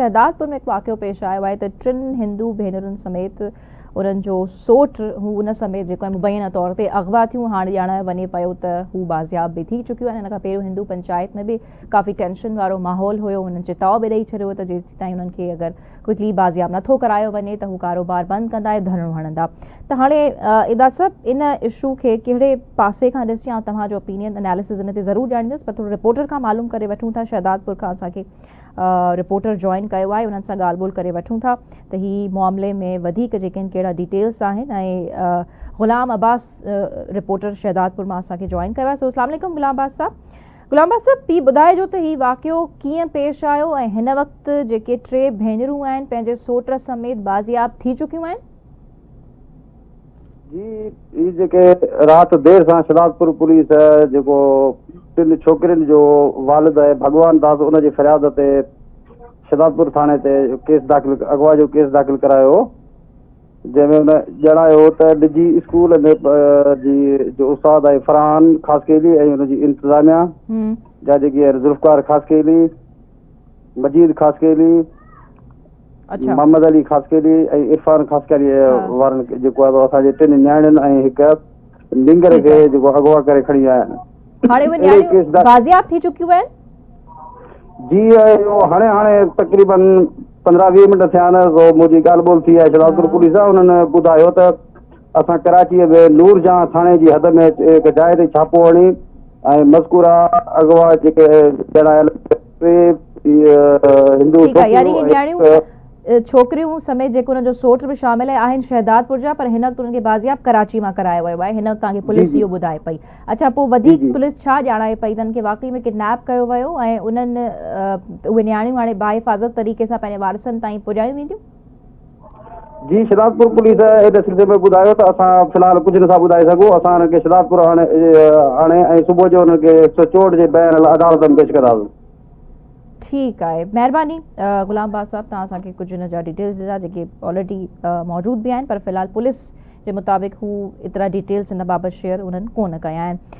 شهدادپور ۾ هڪ واقعو پيش آيو آهي ته ٽن هندو ڀينرن سميت انهن جو سوٽ هو ان سميت جيڪو مبينا طور تي اغوا ٿيون، هاڻي ڄاڻايو وڃي پيو ته هو بازياب به ٿي چڪيون آهن. ان کان پهريون هندو پنچائت ۾ به ڪافي ٽينشن وارو ماحول هيو، هنن چتاء به ڏئي ڇڏيو ته جيسيتائين انهن کي اگر ڪوئڪلي بازياب نٿو ڪرايو وڃي ته هو ڪاروبار بند ڪندا ۽ ڌرڻو هڻندا. ته هاڻي امداد صاحب ان اشو کي ڪهڙي پاسي کان ڏسجي؟ آئون توهان جو اوپينين اناليسز ان تي ضرور ڄاڻيندس، پر ٿورو رپورٽر کان معلوم ڪري وٺون ٿا. شهدادپور کان اسان کي رپورٽر جوائن ڪيو آهي، انهن سان ڳالهه ٻولهه ڪري وٺون ٿا ته هي معاملي ۾ وڌيڪ جيڪي آهن ڪهڙا ڊيٽيلز آهن. ۽ غلام عباس رپورٽر شهدادپور مان اسان کي جوائن ڪيو آهي. سو اسلام عليڪم غلام عباس صاحب. غلام عباس صاحب هي ٻڌائجو ته هي واقعو ڪيئن پيش آيو ۽ هن وقت جيڪي ٽي ڀينرون آهن پنهنجي سوٽ سميت بازياب ٿي چڪيون آهن؟ جي هي جيڪي رات دير سان شھدادپور پوليس جيڪو ٽن ڇوڪرين جو والد آهي ڀڳوان داس ان جي فرياد تي شھدادپور ٿاڻي تي ڪيس داخل اغوا جو ڪيس داخل ڪرايو هو جنهن ۾ ان ڄاڻايو ته نجي اسڪول ۾ جي جو استاد آهي فرحان خاصخيلي ۽ ان جي انتظاميا جا جيڪي آهن ذوالفقار خاصخيلي مجيد خاصخيلي اڇا. محمد علي خاصخيلي ۽ عرفان خاصخيلي وارن جيڪو آهي اسان جي ٽن نياڻين ۽ هڪ نينگر کي جيڪو اغوا ڪري کڻي ويا آهن. هاڻي اهي نياڻيون بازياب ٿي چڪيون آهن؟ جي اهو هاڻي هاڻي تقريبن 15 20 منٽ ٿيا آهن سو منهنجي ڳالهه ٻولهه ٿي آهي شهدادپور پوليس سان، انهن ٻڌايو ته اسان ڪراچيء ۾ نور جهان ٿاڻي جي حد ۾ هڪ جاء تي ڇاپو هڻي ۽ مذڪوره اغوا جيڪي ڄاڻايل ٽي هندو ٺيڪ آهي، يعني هي ڇوڪريون نياڻيون ڇوڪريون سميت جيڪو انهن جو سوٽ به شامل آهي آهن شهدادپور جا، پر هن وقت انهن کي بازياب ڪراچي مان ڪرايو ويو آهي، هن وقت توهان کي جي پوليس جي اهو ٻڌائي پئي. اڇا پوء جي وڌيڪ جي پوليس ڇا ڄاڻائي پئي ته انهن کي واقعي ۾ ڪڊنيپ ڪيو ويو ۽ انهن اهي نياڻيون هاڻي باحفاظت طريقي سان پنهنجي وارثن تائين پڄايون وينديون؟ جي شھدادپور پوليس ان سلسلي ۾ ٻڌايو ته اسان في الحال ڪجهه نٿا ٻڌائي سگهون، اسان انهن کي شھدادپور آڻي آڻي ۽ صبح جو انهن کي 164 جي بيان لاء عدالت ۾ پيش ڪنداسون. ٺيڪ آهي، مهرباني غلام عباس صاحب، توهان اسان کي ڪجهه ان جا ڊيٽيلز ڏنا جيڪي آلريڊي موجود به آهن، پر في الحال پوليس جي مطابق هو ايترا ڊيٽيلز ان بابت شيئر انهن ڪونه ڪيا آهن.